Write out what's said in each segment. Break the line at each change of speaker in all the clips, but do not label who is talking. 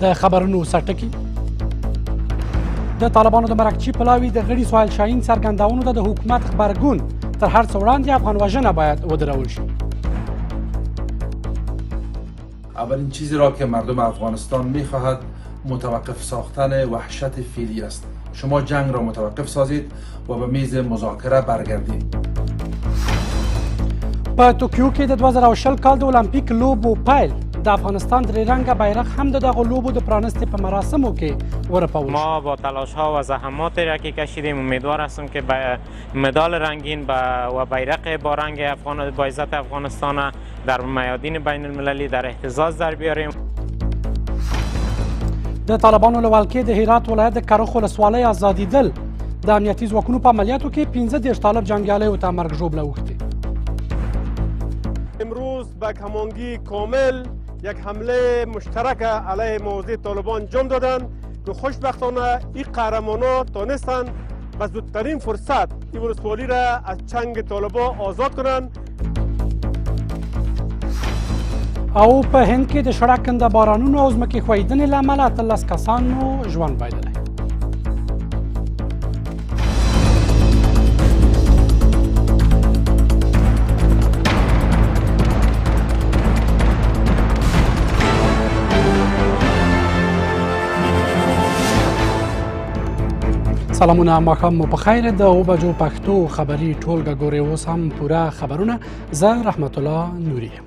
د خبرونو سرټکی: د طالبانو د مرکچي پلاوي د غړي سهیل شاهین څرګندونو ته د حکومت غبرګون، تر هر څه وړاندې افغان وژنه باید ودرول شي.
اولین چیزی را که مردم افغانستان میخواهد متوقف ساختن وحشت فعلی است. شما جنگ را متوقف سازید و به میز مذاکره برگردید.
په توکیو کې د 2020 کال د المپیک لوبو پیل، د افغانستان درې رنګه بیرغ هم د دغو لوبو د پرانستې په مراسمو کې ورپول شو.
ما با تلاش ها و زحماتی را که کشیدیم امیدوار هستم که به مدال رنگین و بیرق با رنگ افغان با عزت افغانستان در میادین بین المللی در اهتزاز در بیاریم.
د طالبانو له ولکې د هرات ولایت د کرخ ولسوالۍ ازادېدل، د امنیتي ځواکونو په عملیاتو کې 35 طالب جنګیالیو ته مرګ ژوبله اوښتې.
امروز به کمانگی کامل یک حمله مشترک علیه موضع طالبان انجام دادند که خوشبختانه این قهرمانا تانستند به زودترین فرصت این ولسوالی را از چنگ طالبان آزاد کنند.
او په هند کې د شړکنده بارانونو او ځمکې ښویېدنې له امله 18 کسانو ژوند بایللی. سلامونه، ماښام مو په خیر. د 7 بجو پښتو خبري ټولګه ګورئ. اوس هم پوره خبرونه، زه رحمت الله نوري یم.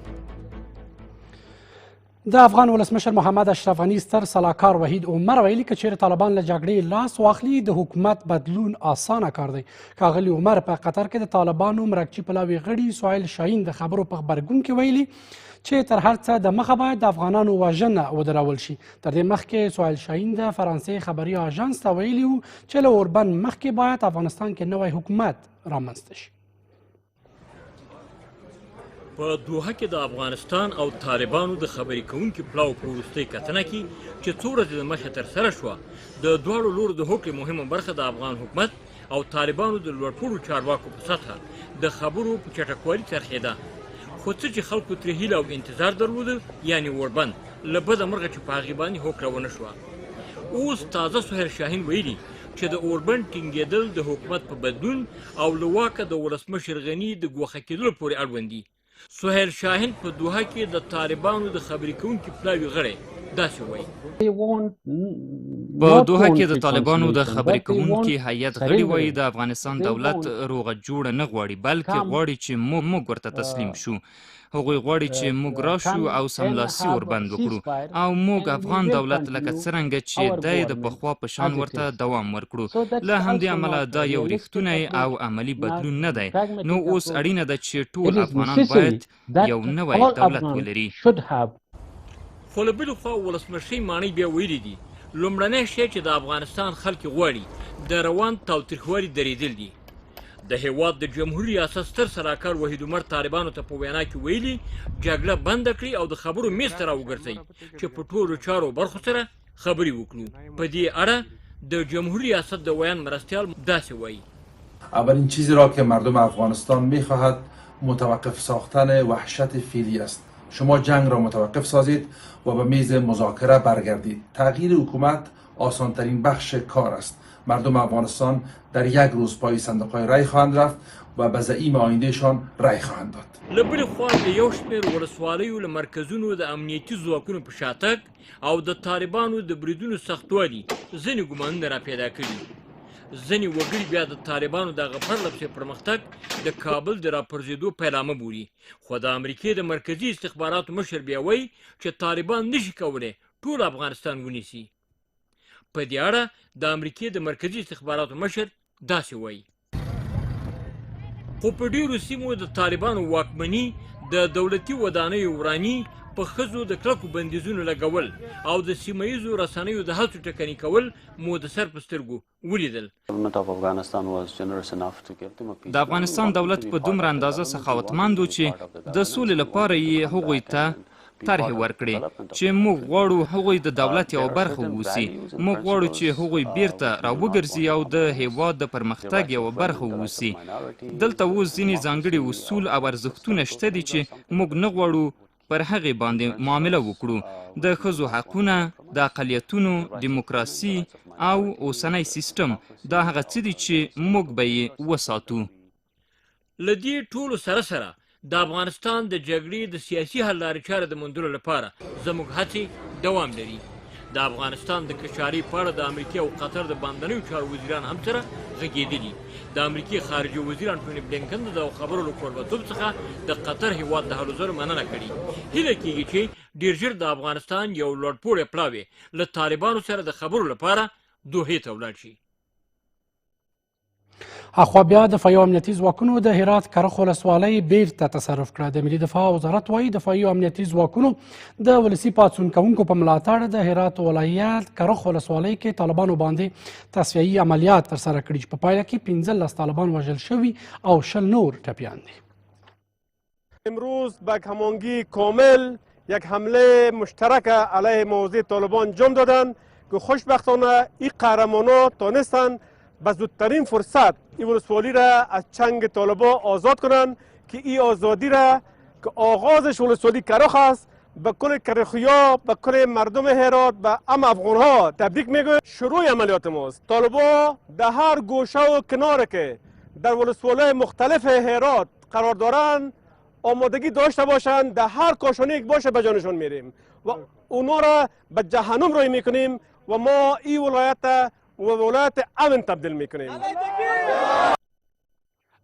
د افغان ولسمشر محمد اشرف غني ستر سلاکار وحید عمر ویلي، که چیرې طالبان له جګړې لاس واخلي، د حکومت بدلون اسانه کار دی. ښاغلي عمر په قطر کې د طالبانو مرکچي پلاوي غړي سهیل شاهین د خبرو په غبرګون کې ویلي چې تر هر څه د مخه باید د افغانانو وژنه ودرول شي. تر دې مخکې سهیل شاهین د فرانسې خبري آژانس ته ویلي وو چې له اوربند مخکې باید افغانستان کې نوی حکومت رامنځته شي.
په دوحه کې د افغانستان او طالبانو د خبرې کوونکي پلاو په وروستۍ کتنه کې چې څو ورځې د مخې ترسره شوه، د دواړو لورو د هوکړې مهمه برخه د افغان حکومت او طالبانو د لوړپوړو چارواکو په سطحه د خبرو په چټکوالي څرخېده. خو څه چې خلکو ترې هیله او انتظار درلوده، یعنې اوربند، له بده مرغه چې په هغې باندې هوکړه ونه شوه. اوس تازه سهیل شاهین ویلي چې د اوربند ټینګېدل د حکومت په بدلون او له واکه د ولسمشر غني د ګوښه کېدلو پورې اړوند دي. سهیل شاهین په دوحه کې د طالبانو د خبرې کوونکي پلاوي غړی داسې وایي:
په دوحه کې د طالبانو د خبرې کوونکي هیئت غړي وایي، د افغانستان دولت روغه جوړه نه غواړي، بلکې غواړي چې موږ ورته تسلیم شو. هغوی غواړي چې موږ راشو او سملاسي اوربند وکړو او موږ افغان دولت لکه څرنګه چې دی د پخوا په شان ورته دوام ورکړو. له همدې امله دا یو ریښتونی او عملي بدلون نه دی. نو اوس اړینه ده چې ټول افغانان باید یو نوی دولت ولري.
خو له بلې خوا ولسمشرۍ ماڼۍ بیا ویلي دي، لومړنی شی چې د افغانستان خلک غواړي د روان تاوتریخوالي درېدل دي. د هیواد د جمهوري ریاست ستر سلاکار وحید عمر طالبانو ته په وینا کې ویلي، جګړه بنده کړي او د خبرو میز ته راوګرځئ چې په ټولو چارو برخو سره خبرې وکړو. په دې اړه د جمهوري ریاست د ویاند مرستیال داسې وایي:
اولین چیزی را که مردم افغانستان میخواهد متوقف ساختن وحشت فعلی است. شما جنگ را متوقف سازید و به میز مذاکره برگردید. تغییر حکومت آسانترین بخش کار است. مردم افغانستان در یک روز پای صندوق رای خواهند رفت و به زعیم آیندهشان رای خواهند داد.
له بلې خوا د یو شمېر ولسوالیو له مرکزونو د امنیتي ځواکونو په شاتګ او د طالبانو د بریدونو سختوالي ځینې ګمانونه را پیدا کړي. ځینې وګړي بیا د طالبانو دغه پرلپسې پرمختګ د کابل د راپرځېدو پیلامه بولي. خو د امریکې د مرکزي استخباراتو مشر بیا وایي چې طالبان نشي کولی ټول افغانستان ونیسي. په دې اړه د امریکې د مرکزي استخباراتو مشر داسې وایي: خو په ډېرو سیمو د طالبانو واکمني، د دولتي ودانیو وراني، په ښځو د کلکو بندیزونو لګول او د سیمه ییزو رسنیو د هڅو ټکني کول مو د سر په سترګو ولیدل.
د افغانستان دولت په دومره اندازه سخاوتمند و چې د سولې لپاره یې هغوی ته طرحې ورکړې چې موږ غواړو هغوی د دولت یوه برخه واوسي، موږ غواړو چې هغوی بیرته راوګرځي او د هیواد د پرمختګ یوه برخه واوسي. دلته اوس ځینې ځانګړي اصول او ارزښتونه شته دي چې موږ نه غواړو پر هغې باندې معامله وکړو. د ښځو حقونه، د اقلیتونو، دیموکراسي او اوسنی سیستم، دا هغه څه دي چې موږ به یې وساتو.
له دې ټولو سره سره د افغانستان د جګړې د سیاسي حل لارې چارې د موندلو لپاره زموږ هڅې دوام لري. د افغانستان د کشالې په اړه د امریکې او قطر د باندنیو چارو وزیران هم سره غږېدلي. د امریکې خارجه وزیر انټوني بلینکن د دغو خبرو له کوربتوب څخه د قطر هیواد د هلو ځلو مننه کړې. هیله کیږي چې ډیر ژر د افغانستان یو لوړپوړی پلاوی له طالبانو سره د خبرو لپاره دوحې ته ولاړ شي.
اخوا بیا دفاعي او امنیتي ځواکونو د هرات کرخ ولسوالۍ بیرته تصرف کړه. د ملي دفاع وزارت وایي دفاعي او امنیتي ځواکونو د ولسي پاڅون کوونکو په ملاتړ د هرات ولایت کرخ ولسوالۍ کې طالبانو باندې تصفیهيي عملیات ترسره کړي چې په پایله کې 15 طالبان وژل شوي او 20 نور ټپیان دي.
امروز با هماهنگی کامل یک حمله مشترک علیه موضع طالبان انجام دادند که خوشبختانه این قهرمانان تانستند به زودترین فرصت این ولسوالی را از چنگ طالبان آزاد کنند که این آزادی را که آغازش ولسوالی کرخ است به کل کرخیا، به کل مردم هرات، به ام افغان ها تبریک میگویم. شروع عملیات ماست. طالبان در هر گوشه و کنار که در ولسوالی مختلف هرات قرار دارند آمادگی داشته باشند، در هر کاشانه یک باشه به جانشان میریم و اونا را به جهنم روی میکنیم و ما این ولایت و ولایت امن تبدیل میکنیم.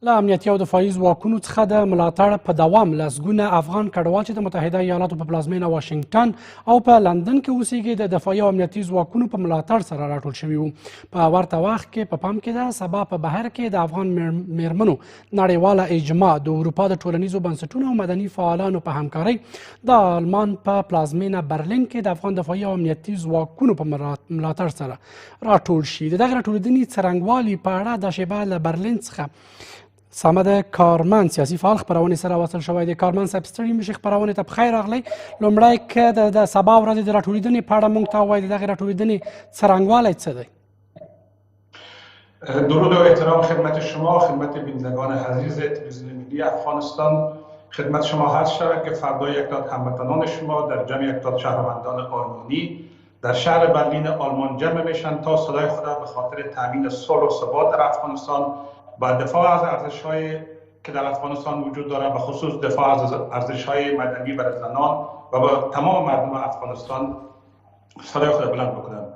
له امنیتي او دفاعي ځواکونو څخه د ملاتړ په دوام لسګونه افغان کډوال چې د متحده ایالاتو په پلازمېنه واشنګټن او په لندن کې اوسیږي د دفاعي او امنیتي ځواکونو په ملاتړ سره راټول شوي وو. په ورته وخت کې په پام کې ده سبا په بهر کې د افغان میرمنو نړیواله اجماع د اروپا د ټولنیزو بنسټونو او مدني فعالانو په همکارۍ د آلمان په پلازمېنه برلین کې د افغان دفاعي او امنیتي ځواکونو په ملاتړ سره راټول شي. د دغه راټولېدنې څرنګوالي په اړه دا شیبه له برلین څخه صمد کارمند سیاسي فعال خپرونې سره وصل شوی دی. کارمند صاحب ستړي مشي، خپرونې ته پخیر راغلی. لومړی که د سبا ورځې د راټولېدنې په اړه موږ ته ووایي، د دغې راټولېدنې څرنګوالی څه دی؟
درود و احترام خدمت شما، خدمت بینندگان عزیز تلویزیون ملی افغانستان. خدمت شما عرض شود که فردا یک تعداد هموطنان شما در جمع یک تعداد شهروندان آلمانی در شهر برلین آلمان جمع میشن تا صدای خود به خاطر تامین صلح و ثبات در افغانستان و دفاع از ارزش‌های که در افغانستان وجود دارد، به خصوص دفاع از ارزش‌های مدنی برای زنان و با تمام مردم افغانستان صدای خود بلند بکنند.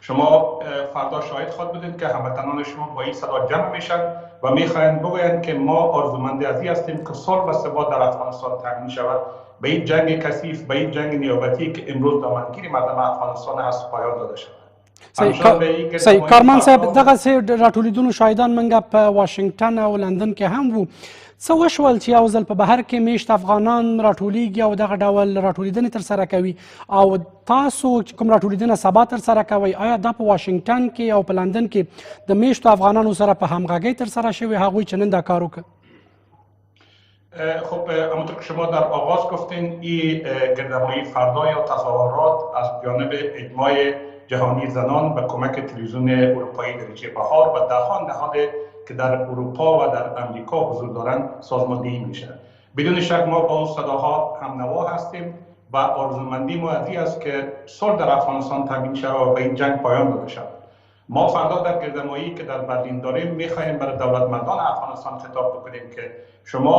شما فردا شاهد خواهد بودید که هموطنان شما با این صدا جمع میشن و میخواهند بگویند که ما آرزومند از این هستیم که صلح و ثبات در افغانستان تامین شود، به این جنگ کثیف، به این جنگ نیابتی که امروز دامنگیر مردم افغانستان هست پایان داده شود.
صحیح کارمند صاحب، دغسې راټولېدونو شاهدان موږ په واشنګټن او لندن کې هم وو. څه وشول چې یو ځل په بهر کې میشت افغانان راټولیږي او دغه ډول راټولېدنې ترسره کوي، او تاسو چې کوم راټولېدنه سبا ترسره کوئ، آیا دا په واشنګټن کې او په لندن کې د میشتو افغانانو سره په همغږۍ ترسره شوې، هغوی چې نن دا کار وکړ؟
خب همونطور که شما در آغاز گفتین، این گردهمایی فردا یا تظاهرات از جانب اجماع جهانی زنان به کمک تلویزیون اروپایی دریچه بهار و دهان نهاد که در اروپا و در امریکا حضور دارند سازماندهی میشه. بدون شک ما با اون صداها هم نوا هستیم و آرزومندی ما از این است که صلح در افغانستان تامین شود و به این جنگ پایان داده شود. ما فردا در گردهمایی که در برلین داریم میخواهیم برای دولتمندان افغانستان خطاب بکنیم که شما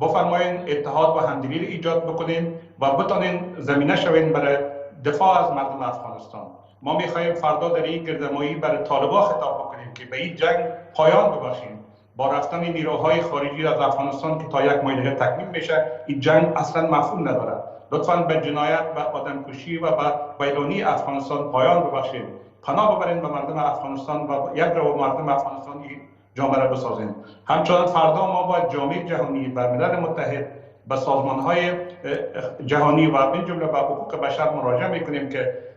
بفرمایین اتحاد و همدلی ایجاد بکنین و بتانین زمینه شوین برای دفاع از مردم افغانستان. ما میخواهیم فردا در این گردهمایی برای طالبان خطاب بکنیم که به این جنگ پایان ببخشیم. با رفتن نیروهای خارجی از افغانستان که تا یک ماه دیگه تکمیل میشه، این جنگ اصلا مفهوم نداره. لطفاً به جنایت و آدمکشی و به ویرانی افغانستان پایان ببخشیم. پناه ببرین به مردم افغانستان و یک را مردم افغانستان این جامعه را بسازیم. همچنان فردا ما باید جامعه جهانی و ملل متحد به سازمان‌های جهانی و من جمله به حقوق بشر مراجعه میکنیم که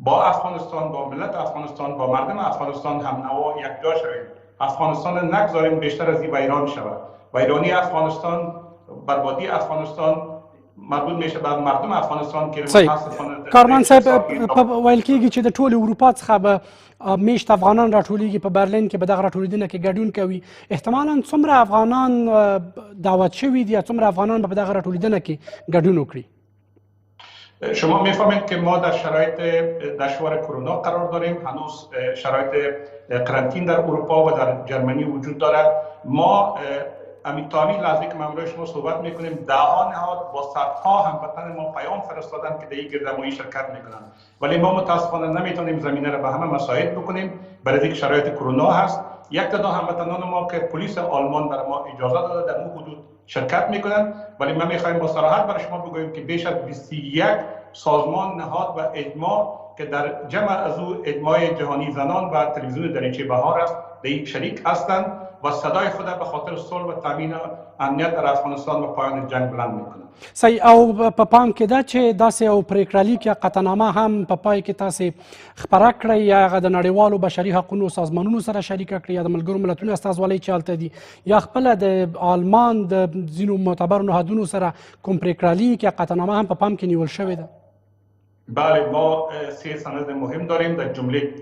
با افغانستان، با ملت افغانستان، با مردم افغانستان هم نوا یک جا شویم. افغانستان نگذاریم بیشتر از این ویران شود. ویرانی افغانستان، بربادی افغانستان مربوط میشه به مردم افغانستان که متاسفانه.
کارمند صاحب، ویل کېږي چې د ټولې اروپا څخه به میشت افغانان راټولیږي په برلین کې به دغه راټولېدنه کې ګډون کوي. احتمالاً څومره افغانان دعوت شوي دي یا څومره افغانان به په دغه راټولېدنه کې ګډون وکړي؟
شما میفهمید که ما در شرایط دشوار کرونا قرار داریم، هنوز شرایط قرنطین در اروپا و در جرمنی وجود داره. ما تا همین لحظه که من شما صحبت میکنیم ده ها نهاد با صدها هموطن ما پیام فرستادن که در این گردهمایی شرکت میکنن، ولی ما متاسفانه نمیتونیم زمینه را به همه مساعد بکنیم برای اینکه شرایط کرونا هست. یک تعداد هموطنان ما که پلیس آلمان برای ما اجازه داده در اون حدود شرکت میکنن، ولی ما میخوایم با صراحت برای شما بگوییم که بیش از 21 سازمان، نهاد و اجماع که در جمع از او اجماع جهانی زنان و تلویزیون دریچه بهار است در این شریک هستند و صدای خود به خاطر صلح و تامین امنیت در افغانستان و پایان جنگ بلند میکنند.
صحیح. او په پام کې ده چې داسې یو پرېکړه لیک یا قطعنامه هم په پای کې تاسې خپره کړئ یا هغه د نړیوالو بشري حقونو سازمانونو سره شریکه کړئ یا د ملګرو ملتونو استازولۍ چې هلته دي یا خپله د آلمان د ځینو معتبرو نهادونو سره کوم پرېکړه لیک یا قطعنامه هم په پام کې نیول شوې ده؟
بله، ما سه سند مهم داریم. در جمله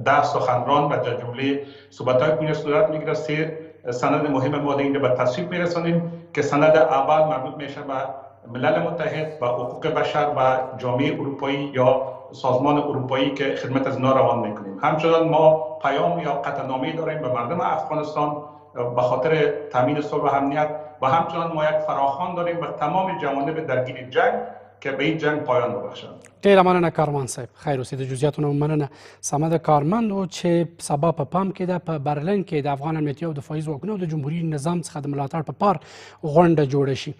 10 سخنران و در جمله صحبت‌های که صورت میگیره سه سند مهم ما اینجا به تصویب میرسانیم که سند اول مربوط میشه به ملل متحد و حقوق بشر و جامعه اروپایی یا سازمان اروپایی که خدمت از اینا روان میکنیم. همچنان ما پیام یا قطعنامه داریم به مردم افغانستان به خاطر تامین صلح و امنیت و همچنان ما یک فراخوان داریم به تمام جوانب درگیر جنگ که به این جنگ پایان ببخشند.
ډېره مننه کاروان صاحب، خیر اوسې. د جزئیاتو نه مننه. صمد کارمند و چې سبا په پام کې ده په برلین کې د افغان امنیتي او دفاعي ځواکونو او د جمهوري نظام څخه د ملاتړ په پار غونډه جوړه شي.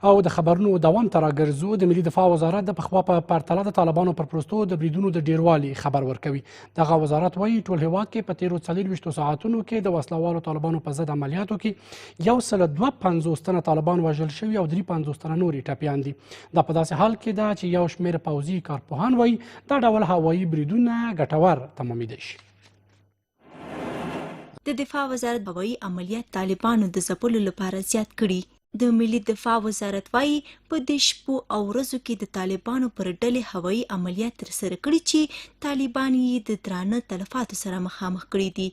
او د خبرونو دوام ته راګرځو. د ملي دفاع وزارت د پخوا په پرتله د طالبانو پر پرستو د بریدونو د ډیروالي خبر ورکوي. دغه وزارت وایي ټول هیواد کې په تیرو 24 ساعتونو کې د وسلهوالو طالبانو په ضد عملیاتو کې 152 تنه طالبان وژل شوي او 53 تنه نور یې ټپیان دي. دا په داسې حال کې ده چې یو شمېر پوځي کارپوهان وایي دا ډول هوایي بریدونه ګټور تمامیدای شي.
د دفاع وزارت هوایي عملیات طالبانو د ځپلو لپاره زیات کړي. د ملي دفاع وزارت وایي په دې شپو او ورځو کې د طالبانو پر ډلې هوایي عملیات ترسره کړي چې طالبان یې د درانه تلفاتو سره مخامخ کړي دي.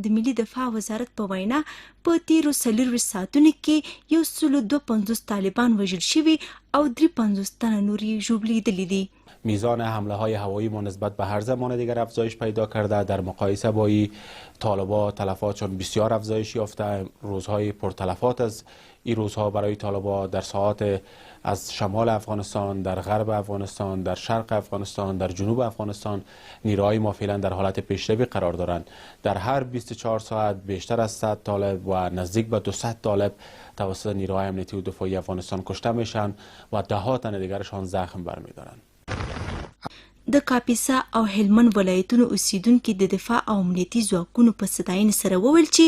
د ملي دفاع وزارت په وینا په تیرو 24 ساعتونو کې 152 طالبان وژل شوي او 53 تنه نور یې ژوبلېدلي دي.
میزان حمله های هوایی ما نسبت به هر زمان دیگر افزایش پیدا کرده. در مقایسه با این طالبا تلفاتشان بسیار افزایش یافته. روزهای پرتلفات از این روزها برای طالبا در ساعات از شمال افغانستان، در غرب افغانستان، در شرق افغانستان، در جنوب افغانستان نیروهای ما فعلا در حالت پیشروی قرار دارند. در هر 24 ساعت بیشتر از 100 طالب و نزدیک به 200 طالب توسط نیروهای امنیتی و دفاعی افغانستان کشته میشن و ده ها تن دیگرشان زخم برمیدارند.
د کاپیسا او هلمند ولایتونو اوسیدونکي د دفاع او امنیتي ځواکونو په ستاینې سره وویل چې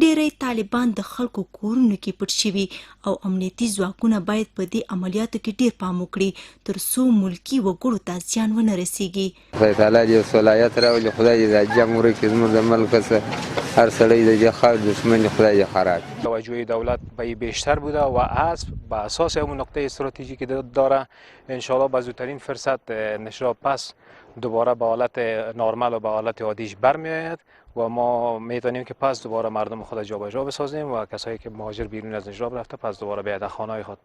ډیری طالبان د خلکو کورونو کې پټ شوي او امنیتي ځواکونه باید په دې عملیاتو کې ډیر پام وکړي تر څو ملکي وګړو ته زیان ونه رسیږي.
خدای تعالی دې صلاحیت راولي، خدای دې دا جنګ ورک کړي زموږ د ملک څخه، هر سړی د دې خاورې دښمن دی، خدای دې خراب کړي.
توجه دولت به بیشتر بوده و از به اساس اون نقطه استراتژیکی که داره انشالله به زودترین فرصت نشراب پس دوباره به حالت نرمال و به حالت عادیش برمیآید و ما میتونیم که پس دوباره مردم خود جابجا بسازیم و کسایی که مهاجر بیرون از نشراب رفته پس دوباره بیاید خانه خود.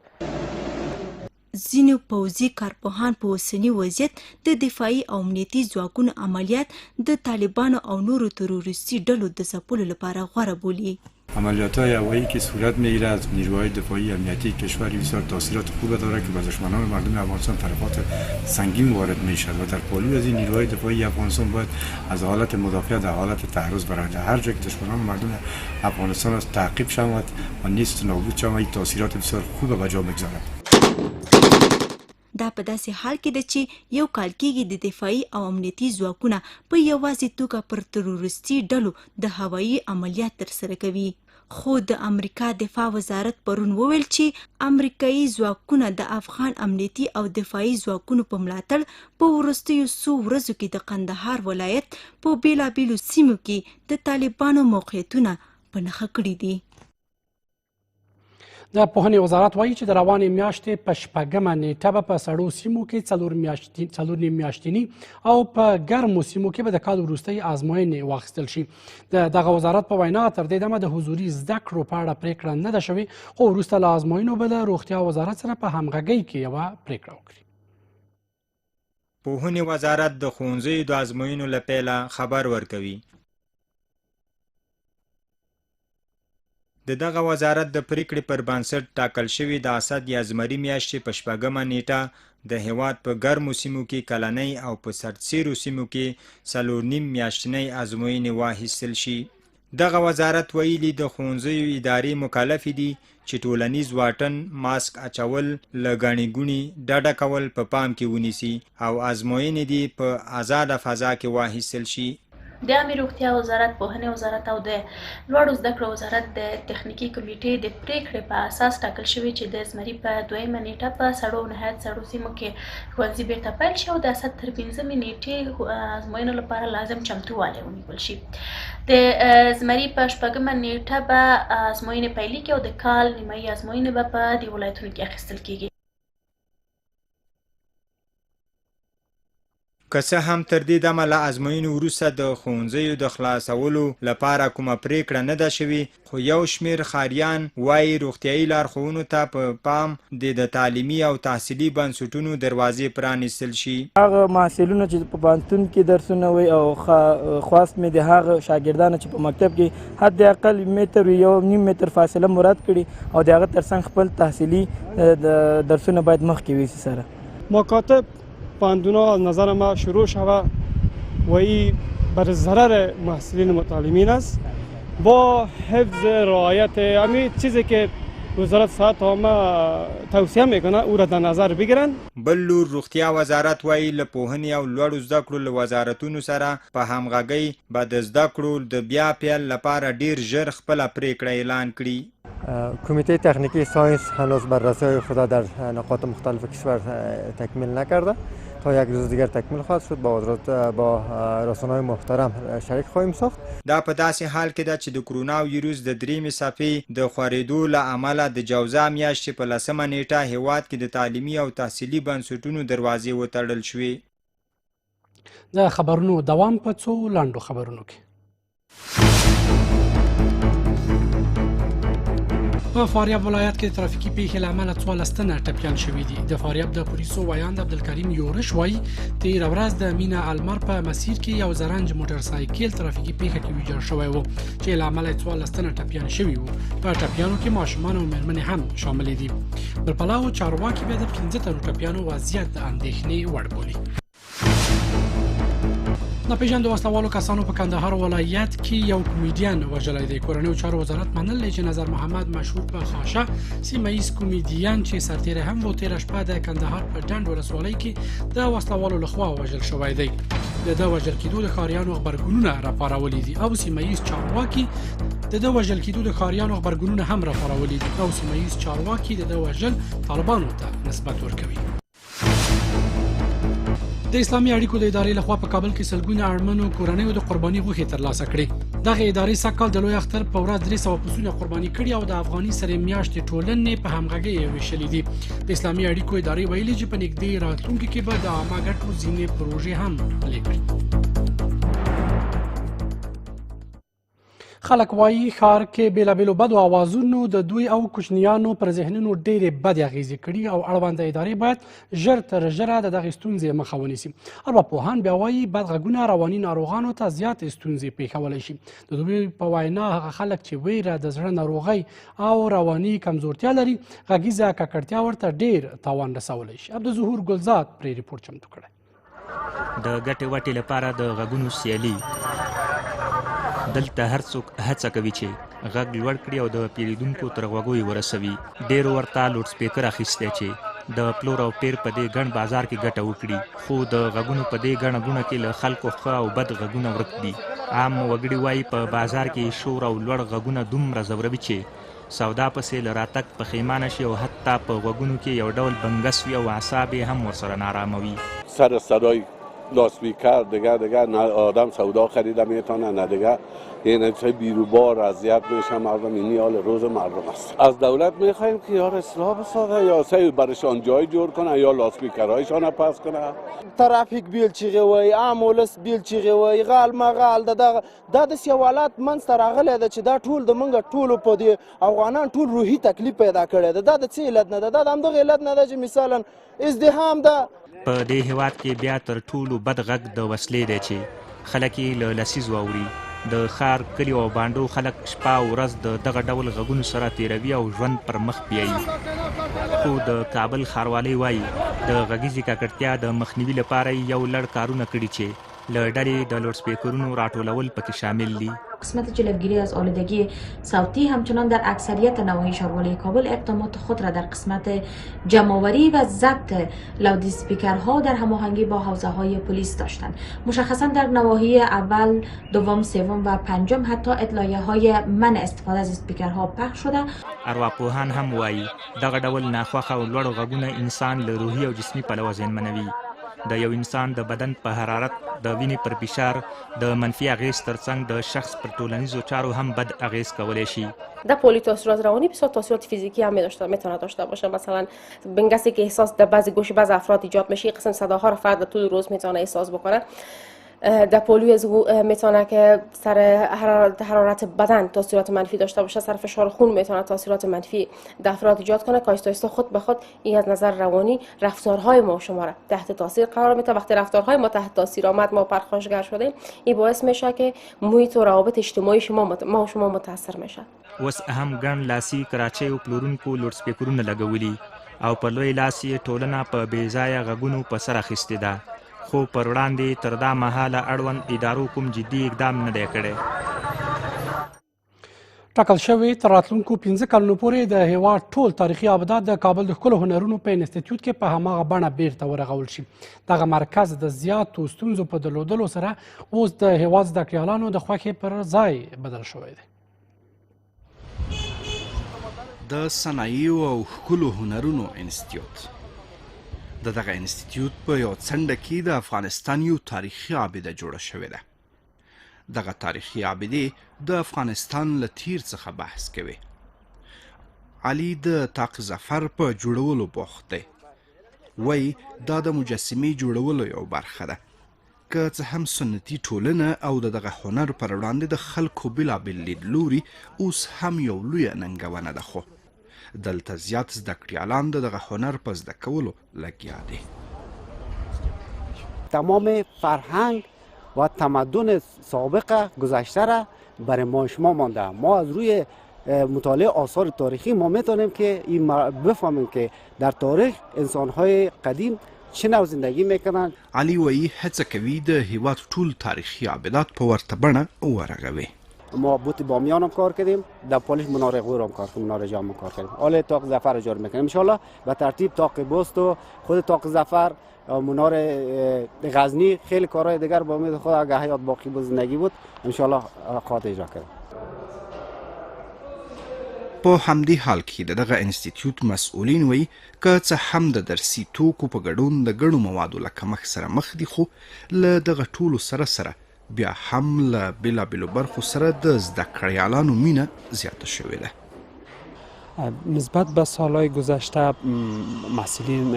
ځینو پوځي کارپوهان په اوسني وضعیت د دفاعي او امنیتي ځواکونو عملیات د طالبانو او نورو تروریستي ډلو د ځپلو لپاره غوره بولي.
عملیات های هوایی که صورت میگیره از نیروهای دفاعی امنیتی کشور بسیار تاثیرات خوب داره که به دشمنان مردم افغانستان تلفات سنگین وارد میشد و در پالوی از این نیروهای دفاعی افغانستان باید از حالت مدافعه در حالت تعرض برآید. هر جا که دشمنان مردم افغانستان از تعقیب شود و نیست نابود شود، این تاثیرات بسیار خوب به جا میگذارد.
دا په داسې حال کې ده چې یو کال کېږي د دفاعي او امنیتي ځواکونه په یوازې توګه پر تروریستي ډلو د هوایي عملیات ترسره کوي. خو د امریکا دفاع وزارت پرون وویل چې امریکایي ځواکونه د افغان امنیتي او دفاعي ځواکونو په ملاتړ په وروستیو څو ورځو کې د قندهار ولایت په بېلابېلو سیمو کې د طالبانو موقعیتونه په نښه کړي دي.
د پوهنې وزارت وایي چې د روانې میاشتې په 6مه نیټه به په سړو سیمو کې 4.5 میاشتني او په ګرمو سیمو کې به د کال وروستۍ ازموینې واخیستل شي. د دغه وزارت په وینا تر دې دمه د حضوري زده کړو په اړه پرېکړه نه ده شوې، خو وروسته له ازموینو به له روغتیا وزارت سره په همغږۍ کې یوه پرېکړه وکړي.
پوهنې وزارت د ښوونځیو د ازموینو له پیله خبر ورکوي. د دغه وزارت د پریکړې پر بنسټ ټاکل شوې د اسد یا زمري میاشتې په 6مه نیټه د هیواد په ګرمو سیمو کې کلنۍ او په سردسیرو سیمو کې 4.5 میاشتنۍ ازموینې واخیستل شي. دغه وزارت ویلي د ښوونځیو ادارې مکلفې دي چې ټولنیز واټن، ماسک اچول، له ګڼې ګوڼې ډډه کول په پام کې ونیسي او ازموینې دې په ازاده فضا کې واخیستل شي.
د عامې روغتیا وزارت، پوهنې وزارت او د لوړو زده کړو وزارت د تخنیکي کمیټې د پریکړې په اساس ټاکل شوې چې د زمري په 2مه نیټه په سړو او نهایت سړو سیمو کې ښوونځي بیرته پیل شي او د اسد تر 5مې نیټې ازموینو لپاره لازم چمتووالی ونیول شي. د زمري په 6مه نیټه به ازموینې پیلیږي او د کال نیمایي ازموینې به په دې ولایتونو کې اخیستل کیږي.
که څه هم تر دې دمه له ازموینو وروسته د ښوونځیو د خلاصولو لپاره کومه پریکړه نه ده شوې، خو یو شمېر ښاریان وایي روغتیایي لارښوونو ته په پام دې د تعلیمي او تحصیلي بنسټونو دروازې پرانیستل شي.
هغه محصلینو چې په پوهنتون کې درسونه وایي او خواست مې د هغه شاګردانو چې په مکتب کې حد اقل متر 1.5 متر فاصله مراد کړي او د هغه ترڅنګ خپل تحصیلي درسونه باید مخکې ویسي. سره
مکاتب پوهنتونا از نظر ما شروع شود و این بر ضرر محصلین متعلمین است. با حفظ رعایت همین چیزی که وزارت صحت عامه توصیه میکنه او را در نظر بگیرن.
بل لور روغتیا وزارت وایي له پوهنې او لوړو زده کړو له وزارتونو سره په همغږۍ به د زده کړو د بیا پیل لپاره ډیر ژر خپله پریکړه اعلان کړي.
کمیته تکنیکی ساینس هنوز بررسی خود در نقاط مختلف کشور تکمیل نکرده، تا یک روز دیگر تکمیل خواهد شد. با وزارت با رسانه‌های محترم شریک خواهیم ساخت.
دا په داسې حال کې ده چې د کرونا ویروس د 3مې څپې د خورېدو له امله د جوزا میاشتې په 10مه نیټه هیواد کې د تعلیمي او تحصیلي بنسټونو دروازې وتړل شوې.
د خبرونو دوام په څو لنډو خبرونو کې. په فاریاب ولایت کې ترافیکي پیښې له امله 14 تنه ټپیان شوي دي. د فاریاب د پولیسو ویاند عبدالکریم یورش وایي تېره ورځ د مینا المر په مسیر کې یو زرنج موټر سایکل ترافیکي پیښه کې ویجاړ شوی و چې له امله یې 14 تنه ټپیان شوي وو. په ټپیانو کې ماشومان او مېرمنې هم شاملې دي. بل پلو چارواکي بیا د 5 تنو ټپیانو وضعیت د اندېښنې وړ بولي. ناپېژاندو وسلهوالو کسانو په کندهار ولایت کې یو کومیډین وژلی دی. کورنیو چارو وزارت منلې چې نظر محمد مشهور په خاشه سیمه ییز کومیډین چې سرتېری هم و تېره شپه د کندهار په ډنډ ولسوالۍ کې د وسلهوالو لخوا وژل شوی دی. د ده وژل کېدو د ښاریانو غبرګونونه راپارولي دي او سیمه ییز چارواکي د ده وژل کېدو د ښاریانو غبرګونونه هم راپارولي دي او سیمه ییز چارواکي د ده وژل طالبانو ته نسبت ورکوي. د اسلامي اړیکو د ادارې لخوا په کابل کې سلګونه اړمنو کورنیو د قرباني غوښې ترلاسه کړې. دغه ادارې سږ کال د لوی اختر په ورځ 300 پسونه قرباني کړي او د افغاني سرې میاشتې ټولنې په همغږۍ یې ویشلي دي. د اسلامي اړیکو ادارې ویلي چې په نږدې راتلونکي کې به د عامه ګټو ځینې پروژې هم پلې کړي. خلک وایي ښار کې بېلابېلو بدو اوازونو د دوی او کوچنیانو پر ذهنونو ډېرې بدې اغېزې کړي او اړونده ادارې باید ژر تر ژره د دغې ستونزې مخه ونیسي. ارواپوهان بیا وایي بد غږونه رواني ناروغانو ته زیاتې ستونزې پېښولی شي. د دوی په وینا هغه خلک چې ویره، د زړه ناروغۍ او رواني کمزورتیا لري، غږیزه ککړتیا ورته ډېر تاوان رسولی شي. عبدالظهور ګلزاد پرې رپورټ چمتو کړی.
د ګټې وټې لپاره د غږونو سیالي. دلته هر څوک هڅه کوي چې غږ لوړ کړي او د پیریدونکو تر غوږو یې ورسوي. ډېرو ورته لوډ سپیکر اخیستی چې د پلور او پیر په دې ګڼ بازار کې ګټه وکړي، خو د غږونو په دې ګڼه ګوڼه کې له خلکو ښه او بد غږونه ورک دي. عام وګړي وایي په بازار کې شور او لوړ غږونه دومره ځوروي چې سودا پسې له راتګ پښیمانه شي او حتی په غوږونو کې یو ډول بنګس وي او اعصاب یې هم ورسره نارامه وي.
سر صدای لاسپیکر دیگه دیگه نه آدم سودا خریده میتونه نه دیگه، یعنی چه بیروبار اذیت میشه مردم. این حال روز مردم است. از دولت میخوایم که یا اصلاح بسازه یا سه برشان جای جور کنه یا لاسپیکرهایشان پس کنه.
ترافیک بیل چیغې وایي، عام ولس بیل چیغې وایي، غال مغال دا داسې یو حالات منځته راغلی ده چې دا ټول د موږ ټولو په دې افغانان ټول روحي تکلیف پیدا کړی ده. دا د څه علت نه ده؟ دا د همدغه علت نه ده چې مثلا ازدحام ده.
په دې هېواد کې بیا تر ټولو بد غږ د وسلې دی چې خلک یې له لسیزو اوري. د ښار، کلیو او بانډو خلک شپه او ورځ د دغه ډول غږونو سره تېروي او ژوند پر مخ بیایي. خو د کابل ښاروالۍ وايي، د غږیزې ککړتیا د مخنیوي لپاره یې یو لړ کارونه کړي چې له ډلې د لوډسپیکرونو راټولول پکې شامل دي.
قسمت جلوگیری از آلودگی صوتی همچنان در اکثریت نواحی شاروالی کابل اقدامات خود را در قسمت جمع‌آوری و ضبط لودسپیکرها در هماهنگی با حوزه های پلیس داشتند. مشخصا در نواحی اول، دوم، سوم و پنجم حتی اطلاعیه های منع استفاده از اسپیکرها پخش شده.
ارواپوهان هم وایي دغه ډول ناخوښه او لوړ غږونه انسان له روحي او جسمي پلوه زیانمنوي. د یو انسان د بدن په حرارت، د وینې پر فشار د منفي اغېز ترڅنګ د شخص پر ټولنیزو چارو هم بد اغېز کولی شي.
در پولی تاثیرات روانی بسیار تاثیرات فیزیکی هم میتونه داشته باشه. مثلا بنگسی که احساس در بعضی گوش بعض افراد ایجاد میشه، قسم صداها رو فرد طول روز میتونه احساس بکنه. در پولوی از او میتونه که سر حرارت بدن تاثیرات منفی داشته باشه، سر فشار خون میتونه تاثیرات منفی در افراد ایجاد کنه که آهسته آهسته خود به خود این از نظر روانی رفتارهای ما شما را تحت تاثیر قرار میده. وقتی رفتارهای ما تحت تاثیر آمد، ما پرخاشگر شدیم، این باعث میشه که محیط و روابط اجتماعی شما ما و شما متاثر میشه.
اوس هم ګڼ لاسي کراچیو پلورونکو لوډسپیکرونه لګولي او په لوی لاس یې ټولنه په بې ځایه غږونو په سر اخیستې ده، خو پر وړاندې تر دا مهاله اړوند ادارو کوم جدي اقدام نه دی کړی.
ټاکل شوې تر راتلونکو 5 کلونو پورې د هېواد ټول تاریخي ابدات د کابل د ښکلو هنرونو په انستیتیوت کې په هماغه بڼه بیرته ورغول شي. دغه مرکز د زیاتو ستونزو په درلودلو سره اوس د هېواد زده کړیالانو د خوښې پر ځای بدل شوی دی.
د صنایعو او ښکلو هنرونو انستیتیوت، د دغه انستیتیوت په یو څنډه کې د افغانستان یو تاریخي آبده جوړه شوې ده. دغه تاریخي آبدې د افغانستان له تیر څخه بحث کوي. علي د طاق ظفر په جوړولو بوخت دی. وایي دا د مجسمې جوړولو یو برخه ده. که څه هم سنتي ټولنه او د دغه هنر پر وړاندې د خلکو بېلابېل لیدلوري اوس هم یو لویه ننګونه ده، خو دلته زیات زده کړیالان د دغه هنر په زده کولو لګیا دي.
تمام فرهنگ و تمدن سابق گذشته را برای ما شما مانده. ما از روی مطالعه آثار تاریخی ما میتونیم که این بفهمیم که در تاریخ انسانهای قدیم چه نوع زندگی میکنند.
علي وایي هڅه کوي د هیواد ټول تاریخي آبدات په ورته بڼه ورغوي.
ما بوت بامیان هم کار کردیم، در پالیش منار غور هم کار کردیم، منار جام هم کار کردیم. حالا طاق ظفر جور میکنیم ان شاء الله به ترتیب. طاق بست و خود طاق ظفر، منار غزنی، خیلی کارهای دیگر با امید خدا اگه حیات باقی بود زندگی بود ان شاء الله خواهد اجرا کردیم.
په همدې حال کې د دغه انستیتیوت مسؤلین وایي که څه هم د درسي توکو په ګډون د ګڼو موادو له کمښت سره مخ دي، خو له دغه ټولو سره سره بیا هم له بېلابېلو برخو سره د زده کړیالانو مینه زیاته شوې ده.
نسبت به سالهای گذشته محصلین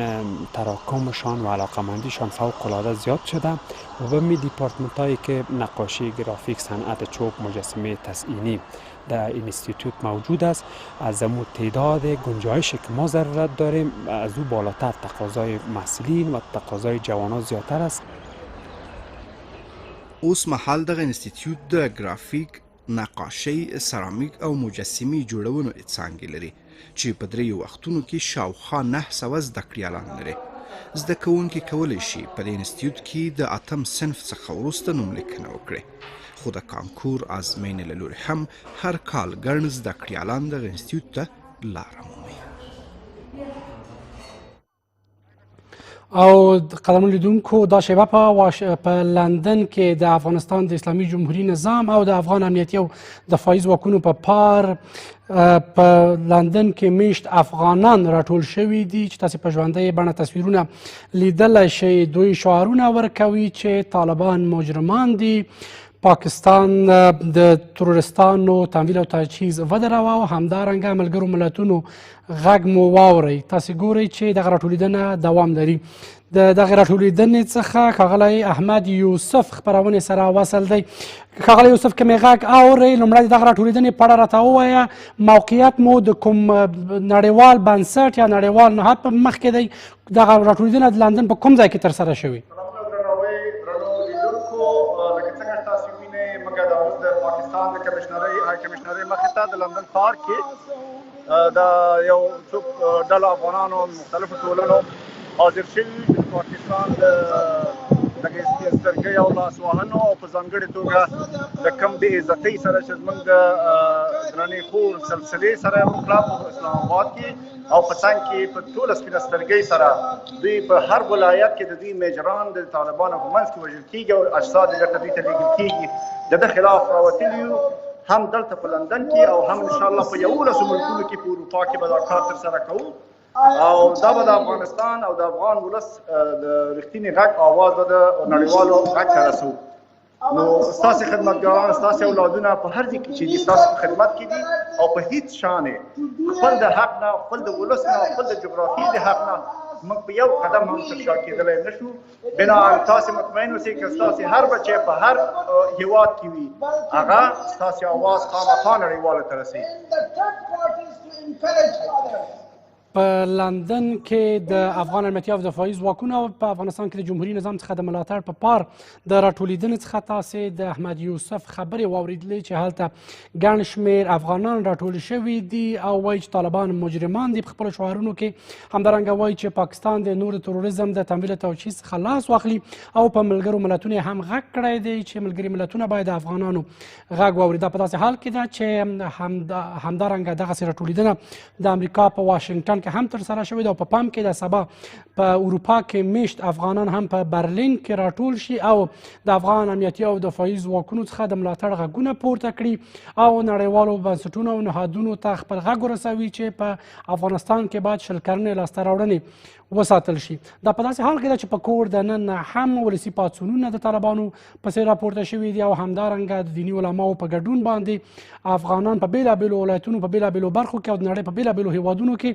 تراکمشان و علاقمندیشان فوق العاده زیاد شده و به می دیپارتمنت هایی که نقاشی، گرافیک، صنعت چوب، مجسمه تزئینی در اینستیتوت موجود است، از امو تعداد گنجایش که ما ضرورت داریم از او بالاتر تقاضای محصلین و تقاضای جوانان زیادتر است.
اوس مهال دغه انستیتیوت د ګرافیک، نقاشۍ، سرامیک او مجسمې جوړونو څانګې لري چې په دریو وختونو کې شاوخوا 900 زده کړیالان لري. زده کوونکي کولی شي په دې انستیتیوت کې د اتم صنف څخه وروسته نوملیکنه وکړي، خو د کانکور ازموینې له لوري هم هر کال ګڼ زده کړیالان دغه انستیتیوت ته لاره مومي.
او قدرمن لیدونکو، دا شیبه په لندن کې د افغانستان د اسلامي جمهوري نظام او د افغان امنیتي او دفاعي ځواکونو په پار په لندن کې میشت افغانان راټول شوي دي چې تاسې په ژوندۍ بڼه تصویرونه لیدلی شئ. دوی شعارونه ورکوي چې طالبان مجرمان دي، پاکستان د تروریستانو تمویل او تجهیز ودروه او همدارنګه ملګرو ملتونو غږ مو واورئ. تاسې ګورئ چې دغه راټولېدنه دوام لري. د دغه راټولېدنې څخه ښاغلی احمد یوسف خپرونې سره وصل دی. ښاغلی یوسف، که مې غږ اورئ، لومړی د دغه راټولېدنې په اړه راته ووایه، موقعیت مو د کوم نړیوال بنسټ یا نړیوال نهاد په مخ کې دی؟ دغه راټولېدنه د لندن په کوم ځای کې ترسره شوې؟
پاکستان د کمشنرۍ های کمشنرۍ مخې ته د لندن ښار کې د یو څو ډلو افغانانو مختلفو ټولنو حاضر شوي چې د پاکستان د دغې سترګۍ او لاسوهنو او په ځانګړې توګه د کم بې عزتۍ سره چې زموږ د درنې خور سلسلې سره وکړه په اسلام آباد کې او په څنګ کې په ټوله سپینه سترګۍ سره دوی په هر ولایت کې د دوی میجران د طالبانو په منځ کې وژل کیږي او اجساد یې بیرته دوی ته لیږل کیږي. د ده خلاف راوتلي یو، هم دلته په لندن کې او هم انشاءالله په 11 ملکونو کې په اروپا کې به دا کار ترسره کوو او دا به د افغانستان او د افغان ولس د رښتیني غږ آواز به د نړیوالو غږ ته رسوو. نو ستاسو خدمتګاران، ستاسو اولادونه په هر ځای کې چې دي ستاسو په خدمت کې دي او په هیڅ شان خپل د حق نه، خپل د ولس نه، خپل د جغرافیې د حق نه موږ په یو قدم هم تر شا کېدلی نه شو. بنا تاسو مطمئن اوسئ که ستاسو هر بچی په هر هیواد کې وي، هغه ستاسو آواز خامخا نړیوالو ته رسوي.
په لندن کې د افغان امنیتي او دفاعي ځواکونو او په افغانستان کې د جمهوري نظام څخه د ملاتړ په پار د راټولېدنې څخه تاسې د احمد یوسف خبرې واورېدلې چې هلته ګڼ شمېر افغانان راټول شوي دي او وایي چې طالبان مجرمان دي په خپلو شعارونو کې. همدارنګه وایي چې پاکستان د نور د تروریزم د تمویل توجیه څخه لاس واخلي او په ملګرو ملتونو یې هم غږ کړی دی چې ملګري ملتونه باید د افغانانو غږ واوري. دا په داسې حال کې ده چې همدارنګه دغسې راټولېدنه د امریکا په واشنګټن کې هم ترسره شوې ده او په پام کې ده سبا په اروپا کې میشت افغانان هم په برلین کې راټول شي او د افغان امنیتي او دفاعي ځواکونو څخه د ملاتړ غږونه پورته کړي او نړیوالو بنسټونو او نهادونو ته خپل غږ ورسوي چې په افغانستان کې باید 20 کلنې لاسته راوړنې وساتل شي. دا په داسې حال کې ده چې په کور دننه هم ولسي پاڅونونه د طالبانو پسې راپورته شوي دي او همدارنګه د دیني علماو په ګډون باندې افغانان په بېلابېلو ولایتونو په بېلابېلو برخو کې او د نړۍ په بېلابېلو هیوادونو کې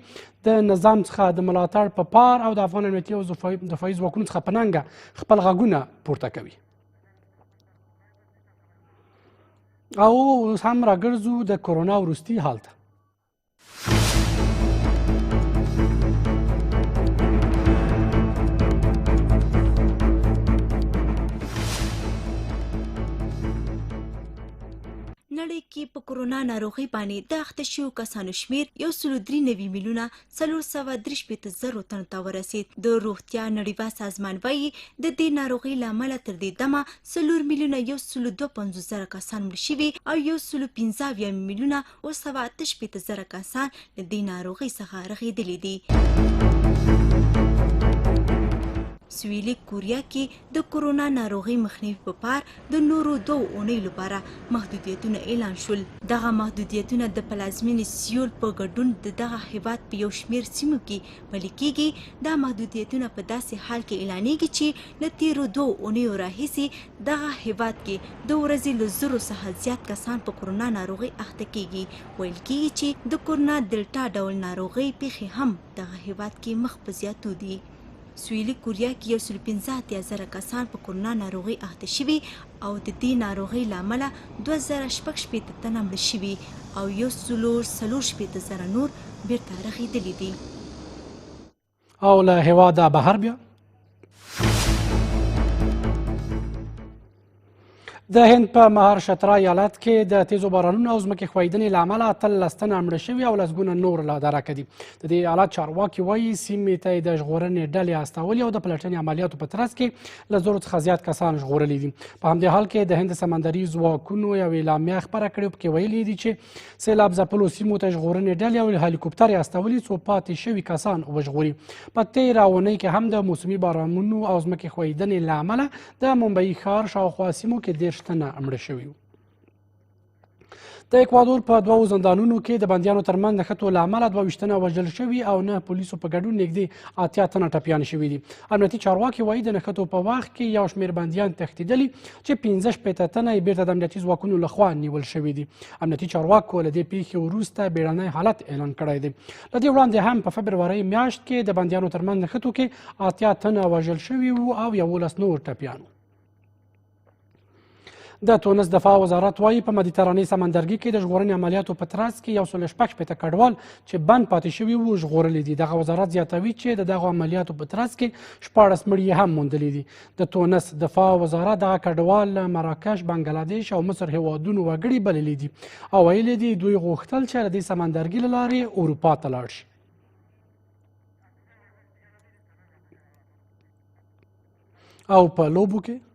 د نظام څخه د ملاتړ په پار او د افغان امنیتي او دفاعي ځواکونو څخه په ننګه خپل غږونه پورته کوي. او اوس هم راګرځو د کرونا وروستي حال ته.
نړۍ کې په کرونا ناروغۍ باندې د اخته شویو کسانو شمېر 193,463,000 تنو ته ورسېد. د روغتیا نړیوال سازمان وایي د دې ناروغۍ له امله تر دې دمه 4,152,000 کسان مړه شوي او 175,768,000 کسان له دې ناروغۍ څخه رغېدلي دي. سویلي کوریا کې د کرونا ناروغۍ مخنیوي په پار د نورو 2 اونیو لپاره محدودیتونه اعلان شول. دغه محدودیتونه د پلازمینې سیول په ګډون د دغه هیواد په یو شمېر سیمو کې پلي کیږي. دا محدودیتونه په داسې حال کې اعلانیږي چې له تیرو 2 اونیو راهیسې دغه هیواد کې د ورځې له 1000 څخه زیات کسان په کرونا ناروغۍ اخته کیږي. ویل کیږي چې د کرونا دلتا ډول ناروغۍ پیښې هم دغه هیواد کې مخ په زیاتو دي. سویلي کوریا کې 185,000 کسان په کرونا ناروغۍ اخته شوي او د دې ناروغۍ له امله 2066 تنه مړه شوي او 164,000 نور بیرته رغېدلي دي.
او له هېواده بهر بیا د هند په مهارشترا ایالت کې د تیزو بارانونو او ځمکې ښویېدنې له امله 18 تنه مړه شوي او لسګونه نور لادرکه دي. د دې ایالت چارواکي وایي سیمې ته یې د ژغورنې ډلې استولي او د پلټنې عملیاتو په ترڅ کې له 1000 څخه زیات کسان ژغورلي دي. په همدې حال کې د هند سمندري ځواکونو یوه اعلامیه خپره کړې او پکې ویلي دي چې سیلاب ځپلو سیمو ته ژغورنې ډلې او هلیکوپترې استولي څو پاتې شوي کسان وژغوري. په تېره اونۍ کې هم د موسمي بارانونو او ځمکې ښویېدنې له امله د ممبئی ښار شاوخوا سیمو کې 30 تنه مړه شوي وو. د اکوادور په دوو زندانونو کې د بندیانو ترمنځ نښتو له امله 22 تنه وژل شوي او 9 پولیسو په ګډون نږدې 80 تنه ټپیان شوي دي. امنیتي چارواکي وایي د نښتو په وخت کې یو شمېر بندیان تښتېدلي چې 65 تنه یې بیرته د امنیتي ځواکونو لخوا نیول شوي دي. امنیتي چارواکو له دې پیښې وروسته بیړنی حالت اعلان کړی دی. له دې وړاندې هم په فبرورۍ میاشت کې د بندیانو ترمنځ نښتو کې 80 تنه وژل شوي وو او 11 نور ټپیان وو. د تونس دفاع وزارت وایي په مدیترانې سمندرګي کې د ژغورنې عملیاتو په ترڅ کې 166 کډوال چې بند پاتې شوي وو ژغورلي دي. دغه وزارت زیاتوي چې د دغو عملیاتو په ترڅ کې 16 مړي هم موندلي دي. د تونس دفاع وزارت دغه کډوال له مراکش، بنګلادیش او مصر هیوادونو وګړي بللي دي او ویلي دي دوی غوښتل چې له دې سمندرګي له لارې اروپا ته لاړ شي. او په لوبو کې